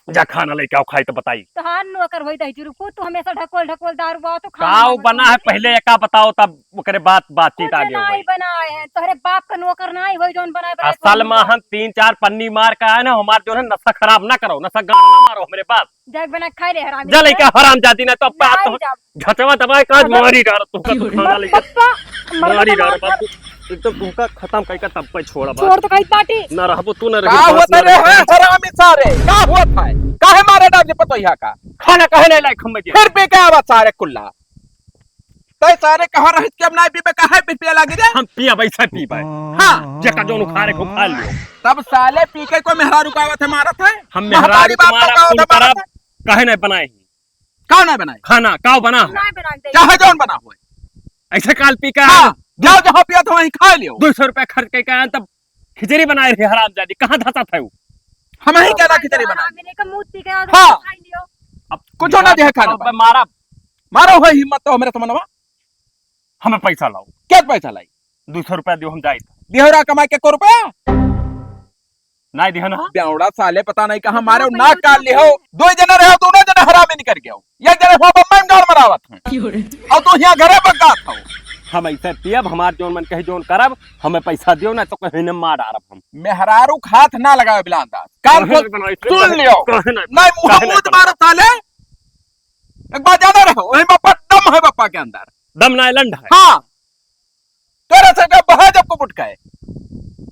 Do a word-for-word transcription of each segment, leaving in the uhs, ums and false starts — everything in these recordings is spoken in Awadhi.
जा खाना लेके आओ, खाई तो बताई। तोहार नौकर होई दही चुरुकू, तू हमेशा ढकोल ढकोल दारू बाओ, तो खाना काव ना बना है, बनाओ। पहले एका बताओ, तब ओकरे बात, बातचीत कुछ आगे नाई होई। बनाए है, तोहरे बाप का नौकर नाई होई जौन बनाए, बनाए असल में हम तीन चार पन्नी मार के आए ना, हमार जो है नशा खराब ना करो, नशा गाना ना मारो हमरे बाप। जाके बना के खाई ले हरामी जा के। लइका हरामजादी ना तो अब बात नाई तो जाब। झटवा दबाए का आज मारी डार तू का तू खाना लेके। पप्पा, मर मारी मत डार मार। बाबू। एकदम तुमका खत्म कइके तब पे छोड़ा बात। छोड़ तो कही पार्टी। ना रहबो तू ना का रही बात होता ना रे रही। है हरामी सारे? का होता है? काहे मारे डाल दे पतोहिया का? खाना काहे नहीं लायक हम बजे? फिर पी के आवा सारे कुल्ला। तै सारे कहाँ रहित के अब नाई पीबे, काहे पी पिए लागी रे? हम पिया वैसे पीबे। हाँ। जेका जौन उखाड़े को उखाड़ लियो। तब साले पी के कोई मेहरारू का आवत है मारत है? हम महतारी मेहरारू बाप का तुम्हारा का आवत खून है मारत खराब है? काहे नहीं बनाए? का ना बनाए? खाना काव बना है? ना बना दे। चाहे जौन बना होए। ऐसे काल पी के हाँ, आए। जाओ जहाँ पिया था वहीं खा लियो। दो सौ रुपया खर्च करके आए तब खिचड़ी बनाए रहे हरामजादी, कहाँ धसा था वो? हम ही कहना खिचड़ी बनाए। मैंने का मुंह पी के आ हाँ। खा लियो। अब कुछ ना दे खाना अब पाए। मारा। मारो है हिम्मत तो हमरे समनवा। हमें पैसा लाओ। क्या पैसा लाई? दो सौ रुपया दियो हम जाइत। दिहरा कमाई के को रुपया? नाई दिहन हा? बेवड़ा साले पता नहीं कहाँ मारे, ना काल लिहो। दो जने रहो, दोनों जने हरामी निकल गयो। एक जने हो बम्बई में गाड़ मरावत हैं। क्यों रे? और तू यहाँ घरे पर गात हो। हम ऐसे पियब, हमार जौन मन कही जौन करब, हमें पैसा दियो ना तो कहीं ने मार डारब हम। मेहरारू के हाथ ना लगावे बिलान दास। कान काहे खोल नहीं बनाई? सुन लियो। काहे नहीं? नहीं, मुँह काहे नहीं मुँह बनाई? मारो साले। एक बार ज्यादा रहो, वही बप्पा दम है बप्पा के अंदर। दम ना लंड है। हाँ। तोरे से का बहा जब को बुटका है।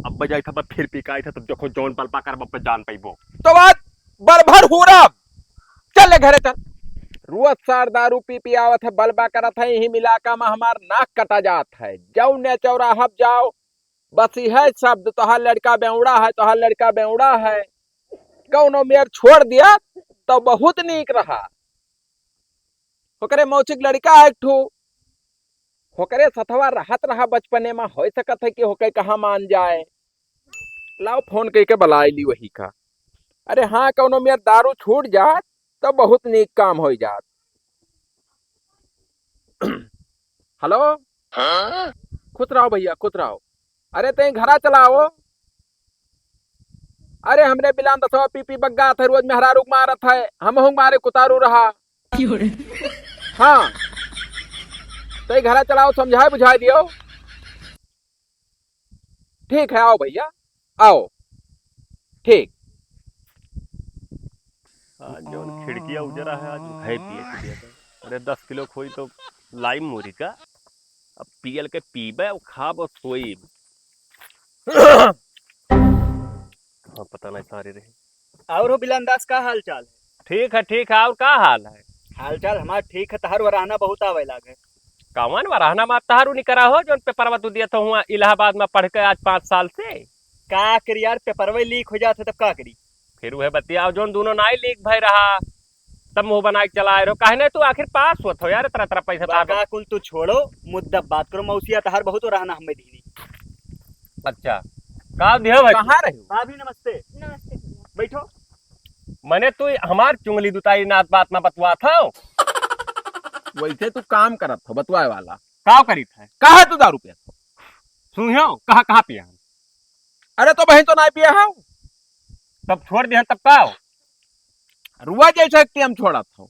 अब बजाई था, फिर पी का आई था, तब देखो जौन पलपा कर बप्पा जान पाइबो। तो आज बरभर हुरब। चल ले घरे चल। रोज सार दारू पी पी आवत है, बलबा करत है, यही इलाका में हमार नाक कटा जात है। जाओ ने चौराहा जाओ, बस यह शब्द, "तोहार लड़का बेवड़ा है, तोहार लड़का बेवड़ा है।" कौनो मेर छोड़ दिया तो बहुत नीक रहा। ओकरे मौसिक लड़का है एक ठो, ओकरे सथवा रहत रहा बचपने में, हो सकत है कि होके कहाँ मान जाए। लाओ फोन कइके बुलाए ली वही का। अरे हाँ, कौनो मेर दारू छूट जात तो बहुत नीक काम हो जात। हेलो। हाँ? खुश रहो भैया, खुश रहो। अरे तई घरा चलाओ। अरे हमरे बिलान दसवा पी पी बग्गा था, रोज मेहरारू के मारत है, हम हूँ मारे कुतारू रहा। क्यों रे? हाँ। तई घरा चलाओ, समझाए बुझाए दियो। ठीक है, आओ भैया, आओ। ठीक। आज जौन खिड़किया उजरा है, आज उहे पिए के दिया था। अरे, दस किलो खोई तो लाई मुरी का। अब पियल के पीबे, अब खाब और सोईब। हाँ, पता नहीं सारे रहे। और हो बिलान दास, का हाल चाल है? ठीक है, ठीक है। और का हाल है? हाल चाल हमार ठीक है, तहर वराहना बहुत आवे लागे। कवन वराहना मार तहारू निकरा हो, जौन पेपरवा तू दिया था हुआ इलाहाबाद में पढ़ के आज पाँच साल से? का करी यार, पेपरवा लीक हो जात है, तब का करी? फिर वह बतिया, जौन दोनों नाई लीक भय रहा, तब मुंह बनाए के चला आए रहो। काहे नहीं तू आखिर पास होत हो यार, इतना, इतना पैसा बा तार का कुल तू छोड़ो, मुद्दा बात करो। मौसिया तहार बहुत वराहना हमें दीनी। अच्छा, का दिया भाई? कहाँ रहे हो? भाभी नमस्ते। नमस्ते भैया। बैठो। मने तू हमार चुंगली दुताई नात बात ना बतवा था। वैसे तू काम करत हो बतवाए वाला। का करीत है? काहे तू दारू पियत हो? सुनियो, कहाँ, कहाँ पिया है? अरे तो बहन तो ना पिया है। तब छोड़ दिया तब का हो? रुआ जैसे एक टेम छोड़त हो।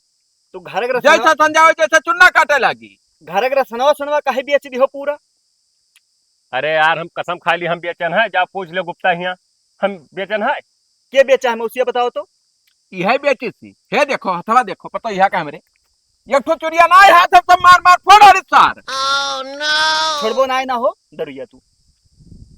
तू घर के रसनवा जैसा संजावे जैसे चुन्ना काटे लागी। घर के रसनवा सनवा काहे बेच दिहो पूरा? अरे यार, हम कसम खा ली, हम बेचन है, जा पूछ ले गुप्ता हिया, हम बेचन है। के बेचा है मौसिया, बताओ तो। इहे बेची थी। हे देखो, हथवा देखो, पता इहा का हमरे। एक ठो चुरिया ना है, हाथ से मार मार फोड़ अरे सार। छोड़बो ना, ना हो, दरुइया तू।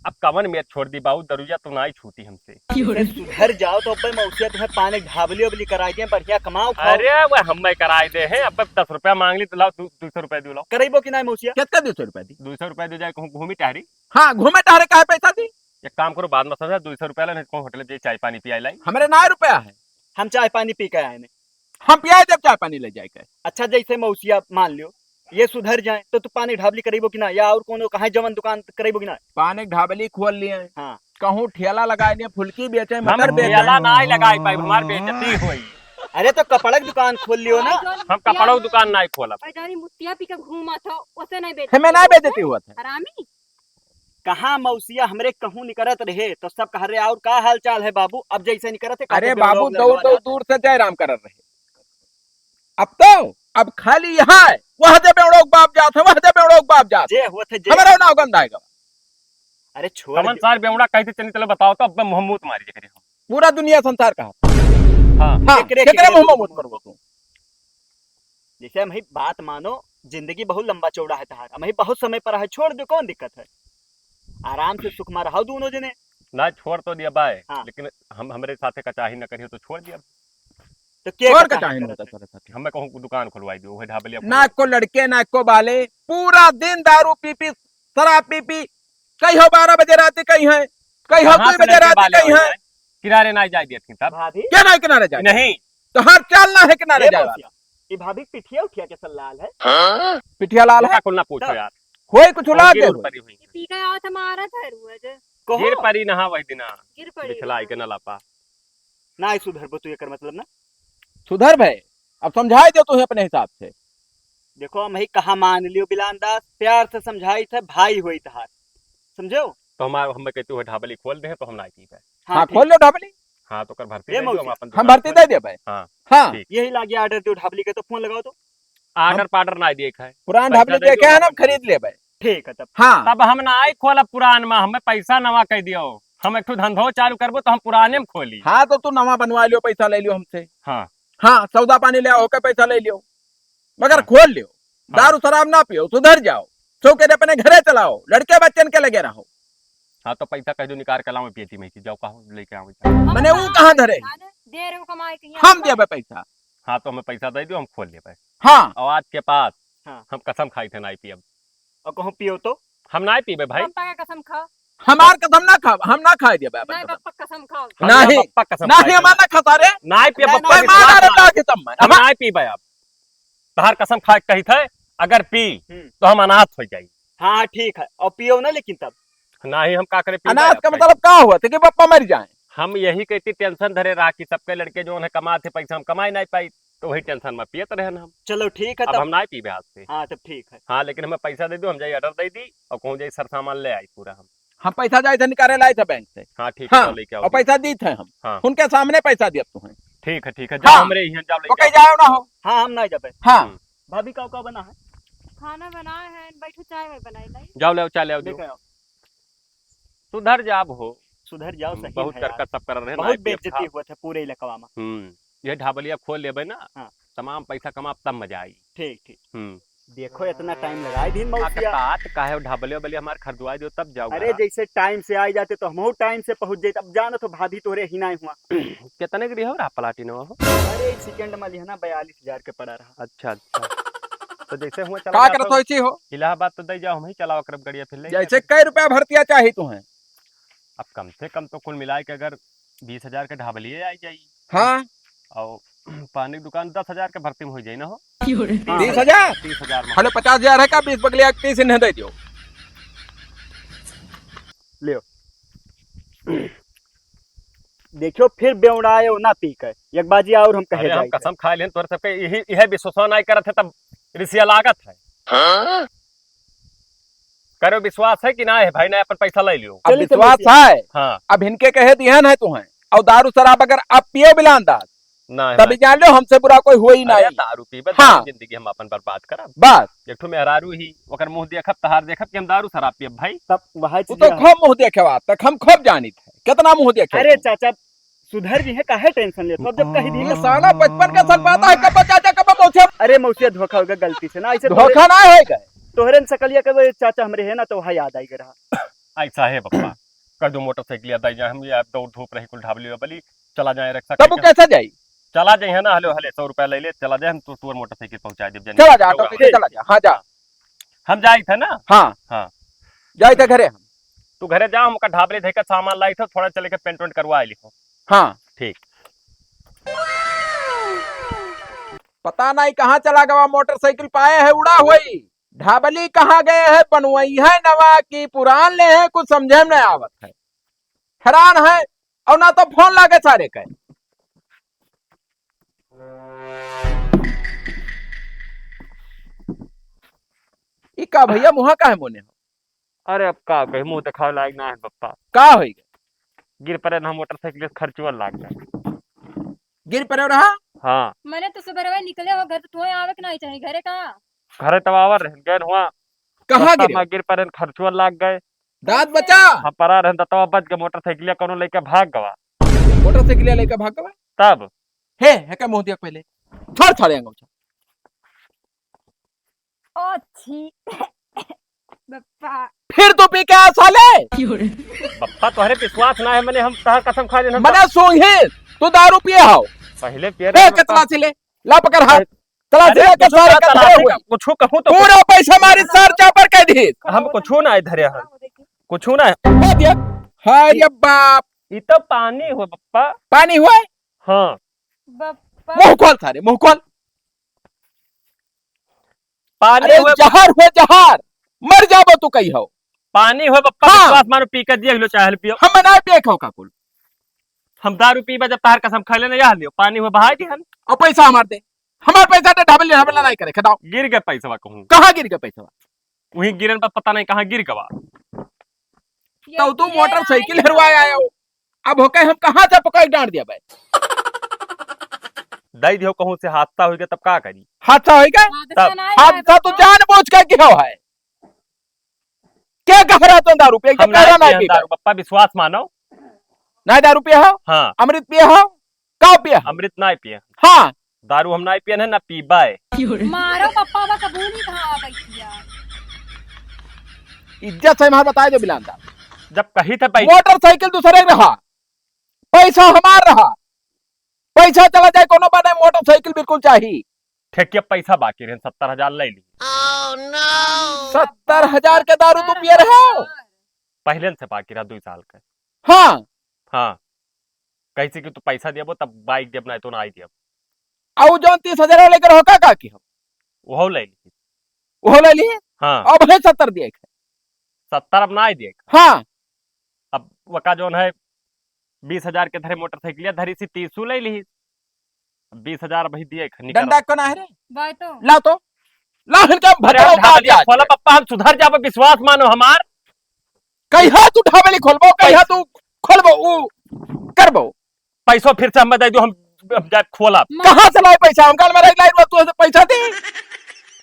अब कवन में छोड़ दी बाबू, दरुइया तो ना ही छूटी हमसे। अरे सुधर जाओ तो अब्बे मौसिया तुम्हें पानी ढाबली उबली कराई दे, बढ़िया कमाओ खाओ। अरे वह हम मैं कराई दे हैं, अब दस रुपया मांग ली तो लाओ दू, दो सौ रुपया दो लाओ। करइबो कि ना मौसिया? कितना दो सौ रुपया दी? दो सौ रुपया दे जाए कहूँ घूमी टहरी। हाँ, घूमे टहरे काहे पैसा दी? एक काम करो, बाद में समझा, दो सौ रुपया ले, नहीं तो कहूँ होटल में जाई, चाय पानी पियाई लाई। हमरे ना रुपया है। हम चाय पानी पी के आए ने। हम पियाई देब चाय पानी ले जाए के। अच्छा, जैसे मौसिया मान लियो, ये सुधर जाए, तो तू पानी ढाबली करइबो कि ना, या और कोनो कहाँ जवन दुकान करइबो कि ना? पानी ढाबली खोल लिए। हाँ। कहूँ ठेला लगाए लिए, फुलकी बेचे, हम मटर बेचे। ठेला ना ही लगाई पाई, हमार बेइज्जती होई। अरे तो कपड़ा की दुकान खोल लियो ना। हम कपड़ा की दुकान ना ही खोलब। भाई जानी मुतिया पी के घूमत हो, उसे नहीं बेचती हमें ना हो। बेइज्जती हुआ था। हरामी। कहाँ मौसिया हमरे कहूँ निकरत रहे, तो सब कहा, "रे, और का हाल चाल है बाबू?" अब जैसे निकरत है, अरे कहते, "बेवड़ा बाबू, उगलर दौड़, वाला दौड़, है।" दूर से जय राम करत रहे। अब तो, अब खाली यहाँ है, वह दे बेवड़ो के बाप जात है, वह दे बेवड़ो के बाप जात है। जे होत है, जे हमरा नाव गंदा है गवा। अरे छोड़ कमन दे। सार बेवड़ा कहते चली, चलो बताओ तो, अब मुँह मूत मारी जेकरे हम। पूरा दुनिया संसार कहा। हाँ। हाँ, केकरे, केकरे केकरे मुँह तू में मूत मरबो तू? जैसे हम ही बात मानो, जिंदगी बहुत लंबा चौड़ा है तहार, हम ही बहुत समय पर है, छोड़ दो, कौन दिक्कत है? आराम से सुख में रहो दोनों जने। ना, छोड़ तो दिया बाय, हाँ। लेकिन हम, हमरे साथे कचाही न करियो तो छोड़ दिया। तो के छोड़ कचाही कचाही न करत है? करत है? हमें कहूँ दुकान खुलवाई दियो, वही ढाबलिया ना खुलवाई। को लड़के, ना को बाले, पूरा दिन दारू पी पी, शराब पी पी, कई हो बारह बजे रात कई है, कई हो कहाँ दो से बजे लड़के रात बाले कई हो है। जाए? किरारे ना जाए दिया थी तब। भाभी? क्या ना किनारे जाए? नहीं। तो हर चाल ना है किनारे ए जाए मौसिया, वाला। ये भाभी पिठिया उठिया के सन लाल है? हाँ? पिठिया लाल उनका है? कुल ना पूछो तब यार। होई कुछ और लाल गिर दे उड़ होई। पड़ी हुई। ये पी के आवत हमारा धरुआ जे। कहो। गिर पड़ी नहा वही दिना। गिर पड़ी बिछलाई ना। के नला पा। ना सुधरबो तू, एकर मतलब ना। सुधर भय, अब समझाई दे तू अपने हिसाब से। देखो, हम ही कहा मान लियो बिलान दास, प्यार से समझाई थे, भाई होई तहार, समझो? तो हमार, हम कहते हुए ढाबली खोल दे तो हम ना पीबे। हाँ, हाँ, ठीक। खोल लो ढाबली। हाँ, तो कर भर्ती ए दे दो, हम मौसी। अपन हम दुकान भर्ती खोल दे दे भाई। हाँ, हाँ। ठीक। यही लागे order दो ढाबली के, तो फोन लगाओ तो। Order हम पार्डर ना दिए खाए। पुरान पैसा ढाबली दे दे दो, के है ना, अपन खरीद ले भाई। ठीक है तब। हाँ। तब हम ना आई खोलब पुरान में, हमें पैसा नवा कह दियो। हम एक ठो धंधो चालू करबो तो हम पुराने में खोली। हाँ, तो तू नवा बनवा लियो, पैसा ले लियो हमसे। हाँ। हाँ, सौदा पानी ले आओ, ओके पैसा ले लियो, मगर हाँ। खोल लियो। हाँ। दारू शराब ना पियो, सुधर जाओ, सो के अपने घरे चलाओ, लड़के बच्चन के लगे रहो। हाँ, तो पैसा कह दो निकाल के लाओ, पेटी में से जाओ, कहो लेके आओ। मने ऊ कहाँ धरे? दे रहे हो कमाए के, हम देबे पैसा। हाँ, तो हमें पैसा दे दो, हम खोल लेबे। हाँ। और आज के बाद हाँ। हम कसम खाई थे ना पियब। और कहूँ पियो तो? हम ना पीबे भाई। पप्पा का कसम खा। हमार कसम ना खाब, हम ना खाए देबे अपन नहीं, कसम। पप्पा कसम खाओ। हम नहीं। बप्पा कसम नहीं, खाए हमार थे। ना खाता रे। ना पियब, नहीं, बप्पा नहीं, विश्वास मारा ना। डाल के तब मैं। हम हाँ। ना पीबे अब। तहार कसम खा के कही थे, अगर पी, हम्म। तो हम अनाथ हो जाई। हाँ, हाँ, ठीक है। और पियो ना लेकिन तब। नहीं, हम का करे, पीबे अनाथ अब का कहीं। मतलब का हुआ? तो कि बप्पा मर जाए? हम यही कहती tension धरे रहा कि सबके लड़के जो है कमात है पैसा, हम कमाए नहीं पाई। तो वही tension में पियत रहन हम। चलो ठीक है अब तब। हम ना पीबे आज से। हाँ, तब ठीक है। हाँ, लेकिन हमें पैसा दे दो, हम जाई order दे दी और कहूँ जाई सर सामान ले आई पूरा हम। हम पैसा जाए थे निकाले लाए थे बैंक से। हाँ, ठीक है, हाँ, तो लेके आओ और फिर। पैसा दी थे हम। हाँ। उनके सामने पैसा दिया तू है। ठीक है, ठीक है, जाओ हाँ। हमरे यहाँ जाओ, लेके ओके आओ। जाओ ना हो। हाँ, हम ना जाबे। हाँ। हम्म। भाभी का का बना है? खाना बनाए हैं, बैठो चाय में बनाई लाई। जाओ ले आओ, चाय ले आओ, लेके जाओ। आओ। सुधर जाब हो। सुधर जाओ, सही बहुत है यार। करकट सब कर रहे हैं, बहुत ना पियब बेइज्जती खा। हुआ था पूरे इलाकवा में। हम्म, ये ढाबलिया खोल लेबे ना, हाँ। तमाम पैसा कमाब तब मजा आई। ठीक, ठीक। हम्म। देखो इतना time लगाए दिन आ, मौसिया। बात काहे ढाबलिया बलिया हमार खरीदवा दियो तब जाओ अरे घर। जैसे time से आ जाते तो हमहू time से पहुँच जाते। अब जानो तो भाभी तोरे ही ना हुआ। कितने के दिया हो रहा प्लाटिनवा हो? अरे एक second में लिया ना बयालीस हजार के पड़ा रहा। अच्छा, अच्छा। तो जैसे हुआ चला का जाओ करत तो हो ऐसी हो? इलाहाबाद तो दे जाओ, हम ही चलाओ करब गड़िया फिर ले जैसे जाओ। कै रुपया भरतिया चाही तुम्हें? अब कम से कम तो कुल मिला के अगर बीस हजार के ढाबलिए आई जाई। हाँ। और पानी की दुकान दस हजार के भर्ती में हो जाई ना हो। क्यों रे? तीस हजार? तीस हजार में। हेलो, पचास हजार है का? बीस बगलिया तीस इन्हें दे दियो। लियो। देखियो, फिर बेवड़ाए ना पी के। एक बाजी और हम कहे अरे, हम जाई। कसम खा लेन तोर सबके, यही, यह विश्वास नहीं करत है, तब रिसिया लागत है। हाँ? करो, विश्वास है कि ना है भाई, ना अपन पैसा ले लियो। अब चलिए, चलिए, विश्वास चलिए। है। हाँ। अब इनके कहे दिहन है तुम्हें, और दारू शराब अगर आप पियो बिलान दास, ना है तभी भाई। जान लो हमसे बुरा कोई हुआ ही अरे, नहीं। दारू पीबे, हाँ। दारू जिंदगी हम अपन बर्बाद करब। बस। एक ठो मेहरारू ही, ओकर मुंह देखब, तहार देखब कि हम दारू शराब पियब भाई। तब वही वो चीज तो है। खूब मुंह देखे बात तक, हम खूब जानित है, कितना मुंह देखे अरे तुम। चाचा, सुधर जी है, काहे tension लेत हो? अब जब कही दी ना। साला बचपन का सलपाता है, कब चाचा, कब मौसिया। अरे मौसिया धोखा होगा गलती से ना, ऐसे धोखा तोहरे, ना है गए। तोहरे न सकलिया के वो चाचा हमरे है ना, तो वहाँ याद आई गए रहा। ऐसा है बप्पा, कर दो मोटरसाइकिल याद आई जाए, हम ये दौड़ धूप रही कुल ढाबली वाबली, चला जाए रिक्शा तब वो करके। कैसे जाई? चला जाए है ना, हले हले सौ रुपया ले ले, चला जाए, हम तो तोर मोटरसाइकिल पहुँचा देब जने। चला जा, रउआ ऑटो से चला जा, हाँ जा। हम जाई थे ना? हाँ। हाँ। जाई थे घरे हम। तू घरे जा, हम ओकर ढाबले धइके सामान लाई थे, थोड़ा चले के पेंट वेंट करवा लिहो। हाँ। ठीक। पता नहीं कहाँ चला गवा, मोटरसाइकिल पाए है उड़ा हुई। ढाबली कहाँ गए है, बनवई है नवा की पुरान ले है, कुछ समझे में नहीं आवत है। हैरान है, और ना तो फोन लागे सारे के। ई का भैया, मुहा काहे मोने हो? अरे अब का कही, मुँह देखावे लायक ना है बप्पा। का होई गए? गिर परे ना मोटरसाइकिल से, खर्चुआ लाग गए। गिर परे रहा? हाँ। मने तो सुबह निकले हो घर, तो तुम्हें आवे के नहीं चाहिए घरे का? घरे तब आवर रहन गए हुआ। कहाँ रस्ता गिरे? में गिर परे, खर्चुआ लाग गए। दांत बचा? हाँ, परा रहन दतवा बच गए, मोटरसाइकिलिया कोनो लेके भाग गवा। मोटरसाइकिलिया लेके भाग गवा? तब? हे, हे का मुँह दिया पहले। छोड़ सारे अंगोछा। ओ छी। बप्पा। फिर तू पी के आ साले। बप्पा तोहरे विश्वास ना है, मने हम तहार कसम खा लेना। मने सूंघी, तू दारू पिए हो। पहले पिए हे, रहे के बप्पा। तलाशी ले, ला पकड़ हाथ। अरे, तलाशी अरे, ले के कुछ सारे का का धरे तलाशी हुए। का, कुछ कहूँ तो पूरा पैसा मारी सर चापर के दी। हम कुछ ना है धरे हैं, कुछ ना है। हो दिया। हाय रे बाप। ई तो पानी हुआ बप्पा। पानी हुआ? हाँ। बप्पा। मुँह खोल सारे, मुँह खोल। पानी अरे हुए जहर हुए जहर, मर जाबो तू कही हो। पानी हुए बप्पा, हाँ। विश्वास मानो, पी के दिए लो चाहे पियो। हम ना पिए खाओ का कुल। हम दारू पीबा जब तार कसम खैले नहीं, यह लियो, पानी हुए बहाई दिहन। और पैसा हमार दे, हमार पैसा दे, ढाबे ले, ढाबे ले नहीं करे, खदाओ। गिर गए पैसवा कहूँ। कहाँ गिर गए पैसवा? वहीं गिरन पर पता नहीं कहाँ गिर गवा। तो तू मोटरसाइकिल हेरवाए आयो। अब होके हम कहाँ से पकड़ डांट दिया बे? दई दियो कहूँ से हादसा होइगा तब का करी? हादसा होइगा? हादसा तब। ना है हादसा तो बप्पा। जानबूझ के किहो है। क्या कह रहा तुम दारू पिए? हम क्या नहीं कह रहा पिए नहीं हम पिए? दारू, बप्पा विश्वास मानो। नहीं दारू पिए हो? हाँ। अमृत पिए हो? का पिए हो? अमृत नहीं पिए। हाँ। दारू हम नहीं पिए हैं ना पीबे। मारो बप्पा बा कबूल ही कहा बैठिया। इज्जत से हमार बताए दो बिलांदा। जब कही थे भाई। मोटरसाइकिल दूसरे रहा, पैसा हमार रहा, पैसा चला जाए कोनो बात नहीं, मोटरसाइकिल बिल्कुल चाही। ठेकिया पैसा बाकी रहे, सत्तर हजार ले ली। सत्तर हजार के दारू तू पिए रहे हो? पहले से बाकी रहा दुई साल के। हाँ। हाँ। कैसे कि तू पैसा देबो तब बाइक देब, नहीं तो ना आई देब। आउ जौन तीस हजार लेकर हो का, का की हो? वहो ले ली। वहो ले ली? हाँ। अब है सत्तर दिए के। सत्तर अब ना आई दिए। हाँ। अब वका जौन है बीस हजार के धरे मोटरसाइकिलिया धरी सी, तीसू ले ली। अब बीस हजार अभी दिए के निकल। डंडा कौन है रे? बाय तो। ला तो। ला इनका अरे भतरा हम उतार ढाबलिया दिया। खोला पप्पा, हम सुधर जाबो, विश्वास मानो हमार। कहिया तू ढाबली खोलबो, कहिया तू खोलबो, ऊ करबो। पैसो फिर से हमें दे दो, हम, हम जाए खोला। कहाँ से लाई पैसा? हम काल में रह लाई, तू ऐसे पैसा दे।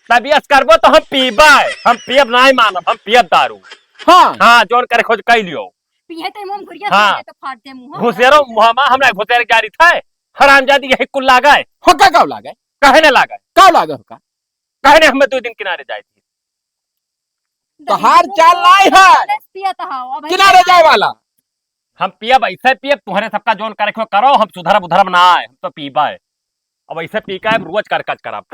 तबियत करबो तो हम पीबे, हम पियब नहीं मानब, हम पियब दारू। हाँ। हाँ, जौन करे खोज कई लियो। पिए ते मुंह घुरिया हाँ। तो फाड़ दे मुंह। घुसेरो मुंह में, हम नहीं घुसेर जारी थे। हरामजादी यही कुल लागे। हो का, का लागे? काहे न लागे? का लागे हो का? काहे न हमें दो दिन किनारे जाए थी? तोहार चाल नाई है। पियत हौ, अब किनारे जाए वाला। हम पियब, ऐसे पियब, तुम्हारे सबका जौन करे को करो, हम सुधरब उधरब ना आए, हम तो पीबे। अब ऐसे पी के अब रोज करकज करब।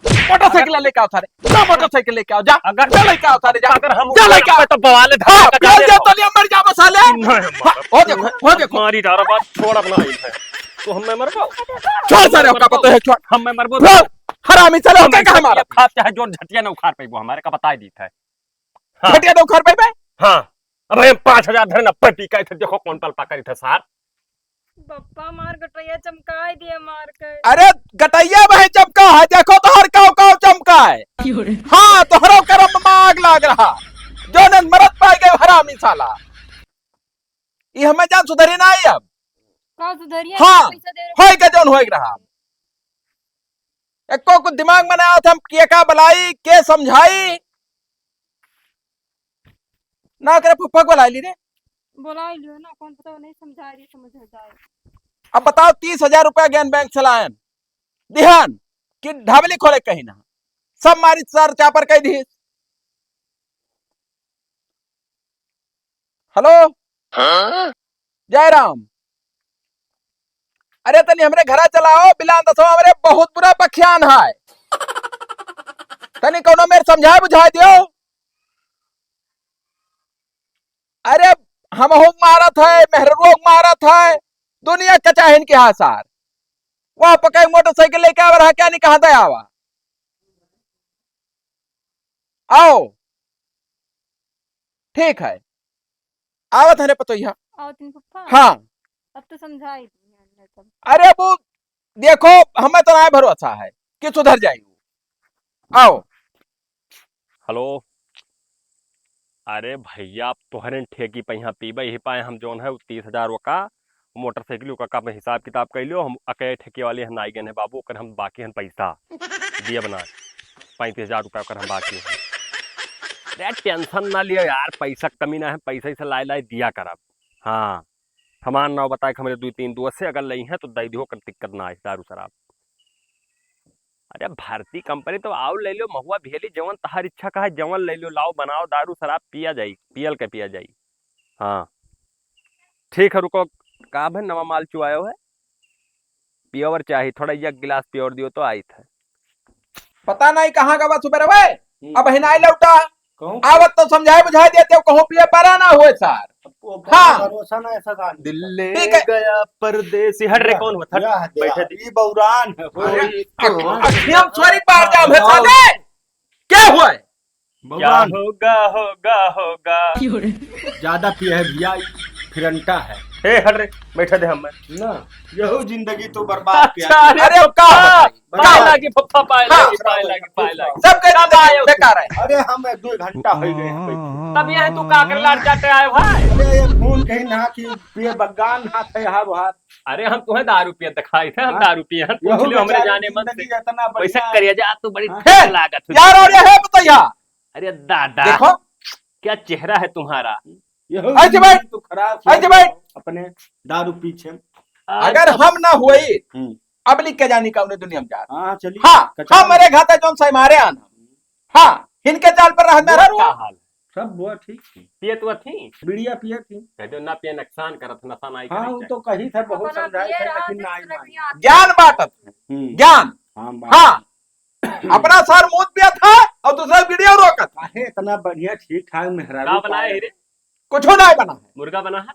मोटरसाइकिल लेके आओ सारे, जा मोटरसाइकिल लेके आओ, जा, अगर जा लेके आओ सारे, जा, अगर हम जा लेके आओ। तो बवाल है, हाँ, धक्का पियल दे जा दो। तो नहीं मर जाबो साले। नहीं, हाँ, वो देखो, वो देखो। मारी डारा बात छोड़ अपना ही है। तो हम मैं मरबो। छोड़ सारे, हम मैं ओका मरबो। पता है, छोड़। हम मैं मरबो। छोड़, हरामी साले, हम ओका कहाँ मारा? खाब चाहे जोन झटिया न उखाड़ पेबो, हमारे का बताई दी है। हाँ। घटिया तो घर पे बे? हाँ। अब हम पाँच हजार धरे न पी के थे, देखो कौन पल पकड़ी थे सार। बप्पा मार गटैया चमकाई दिए मार के। अरे गटैया भाई चमका है, देखो तोहर काव काव चमका है। क्यों रे? हाँ, तोहरो करम में आग लाग रहा। जो नन मरत पाए गए हरामी साला। ई हमें जान सुधरी ना आई अब। का सुधरिया हाँ, पैसा दे रहे होए के जौन होए के रहा। एको कुछ दिमाग में ना आवत, हम के का बुलाई, के समझाई? ना करे फुफ्फा को बुलाई ली रे। बुलाई लियो ना, कौन पता वो नहीं समझा रही, समझ हो जाए। अब बताओ, तीस हजार रुपया गेन बैंक से लायन, दिहन कि ढाबली खोले कहीं ना, सब मारी सर चापर कह दी। हेलो, हाँ? जय राम। अरे तनी हमरे घरा चलाओ, बिलान दसो हमरे बहुत बुरा बखियान है। तनी कौनो मेर समझाए बुझाए दियो। अरे हमहू मारत है, मेहररुओ मारत है, दुनिया कचाहिन के हासार। वह पकाई मोटरसाइकिल लेके आवे रहा, क्या नहीं कहा दे आवा। आओ, ठीक है, आवत है रे पतोहिया। आओ तीन फुफ्फा। हाँ। अब तो समझाई दी है, नहीं तो। अरे वो देखो, हमें तो ना भरोसा है कि सुधर जाएगी। आओ। हेलो। अरे भइया, अब तोहरे ठेकी पे यहाँ पीबे, यही पाए हम जौन है, उ तीस हजार ओका, मोटरसाइकिल ओका का में हिसाब किताब कइ लियो, हम अके ठेके वाले हन आई गए हैं बाबू, ओकर हम बाकी हन पैसा, दिया बना, पैंतीस हजार रुपया ओकर हम बाकी हन। अरे tension ना लियो यार, पैसा क कमी ना है, पैसा इसे लाए लाए दिया करब। हाँ, हमार नाव बताए के हमरे दुइ तीन दोस्त से अगर लई हैं तो दई दियो, ओकर दिक्कत ना है, दारू शराब। अरे भारती कंपनी तो आओ ले लो, महुआ भेली, जवन तहार इच्छा का है, जवन ले लो, लाओ बनाओ दारू शराब पिया जाई, पियल के पिया जाई। हाँ ठीक है, रुको, का भे नवा माल चुआयो है, प्योर चाही, थोड़ा एक गिलास प्योर दियो तो आई थे। पता नहीं कहाँ का बा सुबह रे, हम्म। अब हिनाई लौटा। कहूँ आवत तो समझाए बुझाए देते हो, कहूँ पिए परा ना हुए सार। अब वो हाँ। भरोसा ना ऐसा जान। दिल ले ठीक है। गया परदेसी। हट रे, कौन हुआ? हट। यह दे, बैठे दे। ये बौरान है, अरे, होई। अख-, अखियाँ में सोरी पार जाओ, भे साले। क्या हुआ है? क्या बौरान। होगा, होगा, होगा। ज्यादा पिए है भैया, फिरंटा है। ए, हट रे, बैठे दे हमें। ना, यहू जिंदगी तो बर्बाद किया। अच्छा, अरे, अरे, का पप्पा, बताई? पाए लागी, पप्पा, पाए हाँ। लागी, पाए लागी, पाए लागी। सब कह कब आए हो? बेकार है। अरे, हम एक दो घंटा हो गए हैं बैठे। तब यहाँ तू का कर लाड़ चाटे आए भाई? अरे, ये फोन कहीं ना कि ये बगान हाथ है, हार हाथ। अरे, हम तुम्हें दारू पिए दिखाई थे, हम हाँ? दारू पिए हैं, यहू पूछ लियो हमरे बेचारे जाने मन जिंदगी से। इतना वैसे बढ़िया। करिया जा, तू बड़ी हाँ। ठीक लागत हो। यार, और ये है बताइया। अरे दादा, देखो। क्या चेहरा है तुम्हारा? यहू ऐसे भाई, तो खराब ऐसे भाई। अपने दारू पीछे। आज अगर तो हम ना हुई, हम्म। अब लिख के जानी का उन्हें दुनिया में जा। हाँ, चलिए। हाँ, कचरा हाँ, में। मरे घाते जौन सही मारे आना। हाँ, इनके चाल पर रहना बुआ रहा का हुआ। हाल? सब बुआ ठीक थी। पियत हुआ थी? बीड़िया पियत थी। कह दो ना पिए, नुकसान करत, नशा नहीं हाँ, करे वो चाहे। तो कही था, बहुत अपना समझाए पिए थे, रहा लेकिन तो ना आई दूसरा मानी। पिया। ज्ञान बांटत है। हम्म। ज्ञान। हाँ, बात। हाँ। अपना सार मूत पिया था और दूसरा बीड़िया रोकत। काहे इतना बढ़िया ठीक ठाक मेहरारू का बनाए पाए? हीरे? कुछो ना बना है। मुर्गा बना है?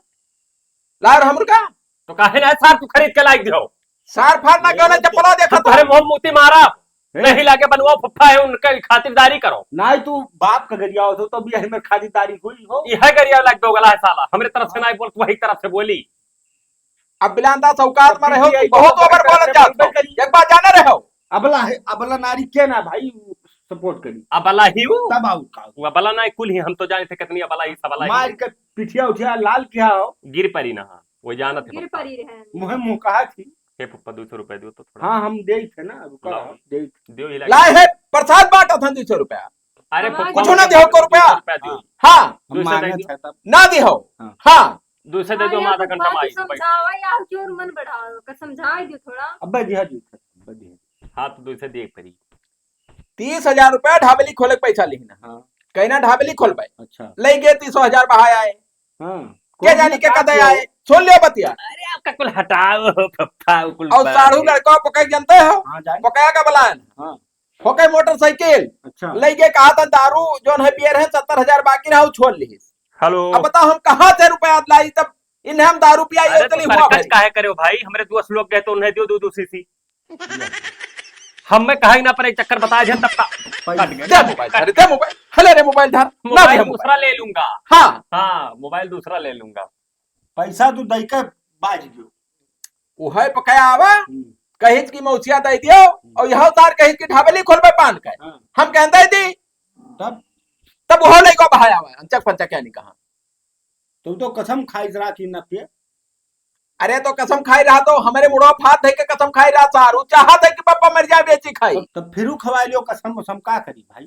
ला रहा मुर्गा? तो काहे ना सार तू खरीद के लाइक दियो? सार फार ना गने चप्पला देखा हम तोहरे मुंह मूती मारा। हैं? नहीं लागे बनवा फुफ्फा है, उनके खातिरदारी करो। नहीं तू बाप का गरिया हो तो भी यही में खातिरदारी हुई हो। यह गरिया लग दो गला है साला, हमरे तरफ से नहीं बोल, तू वही तरफ से बोली। अब बिलांदा सौकात में रहो, बहुत ओवर बोलत जात हो। एक बात जाने रहो। अबला है, अबला नारी के ना भाई सपोर्ट करी। अबला ही वो। तब आऊ का? वो अबला ना कुल ही, हम तो जाने थे कितनी अबला ही सबला ही। मार के पिठिया उठिया लाल किया हो। गिर परी ना, वो जानत है गिर पप्पा। परी रहे। मुहे मुँह कहा थी। हे पप्पा, दो सौ रुपया दियो तो थोड़ा। हाँ, हम देई थे ना, रुका लाओ। रहो, देई थे। दियो ही लगे। लाए है, प्रसाद बांटा था दो सौ रुपया। अरे हाँ, पप्पा, कुछ ना दियो को रुपया। रुपया दियो। हाँ। हम दो सौ दे मांगत दियो। है तब। ना दियो। हाँ। हाँ। दो सौ दे हाँ, दियो, हम यार, आधा घंटा में बात आई, बैठ। समझावा यार, जोर मन बढ़ाओ, कर समझाई दियो थोड़ा। अब्बा जी, हाँ जी, अब्बा जी। हाँ, तो दो सौ दे परी। तीस हजार रुपया ढाबली खोले के पैसा लिही ना। हाँ। कहना ढाबली खोलबे। अच्छा। ले गए तीसो हजार बहाय आए। हाँ। के कौन जानी के सा कदे क्यों? आए। सुन लियो बतिया। अरे आपका कुल हटाओ, पप्पा, कुल और बात साढ़ू है। लड़का पकड़ जानते हो? हाँ, जानी। पकड़ा का बलाए ना। हाँ। होके मोटरसाइकिल। अच्छा। ले गए कहा था दारू जोन है पियर है सत्तर हजार बाकी रहा, उ छोड़ ली। हेलो। अब बताओ हम कहाँ से रुपया लाई तब इन्हें हम दारू पिया ये अरे तो चली हुआ सरकस भाई। काहे करे हो भाई? हमरे दोस्त लोग गए तो उन्हें दियो दो दो सीसी। हम में कहा ही ना पड़े, चक्कर बताए थे तब का। पैसा। काट गए। दे मोबाइल, अरे दे मोबाइल, हले रे मोबाइल धर, ना मोबाइल दे मोबाइल। दूसरा ले लूंगा। हाँ। हाँ, मोबाइल दूसरा ले लूंगा। पैसा तू दई के बाज गयो। उहे पकाया आवा, हम्म। कहित की मौसिया दे दियो, हम्म। और यह तार कहित की ढाबली खोलबे पान के। हाँ। हम कहन दे दी। तब? तब उहो लइको बहाया आवा, अंचक पंचक क्या नहीं कहा। तू तो कसम खाई रहा कि न पिए। अरे तो कसम खाई रहा तो हमरे मुड़वा फात धइ के कसम खाई रहा सारू, चाहत है कि पप्पा मर जाए बेची खाई। तब, तब फिरू खवाई लियो कसम, कसम का करी भाई?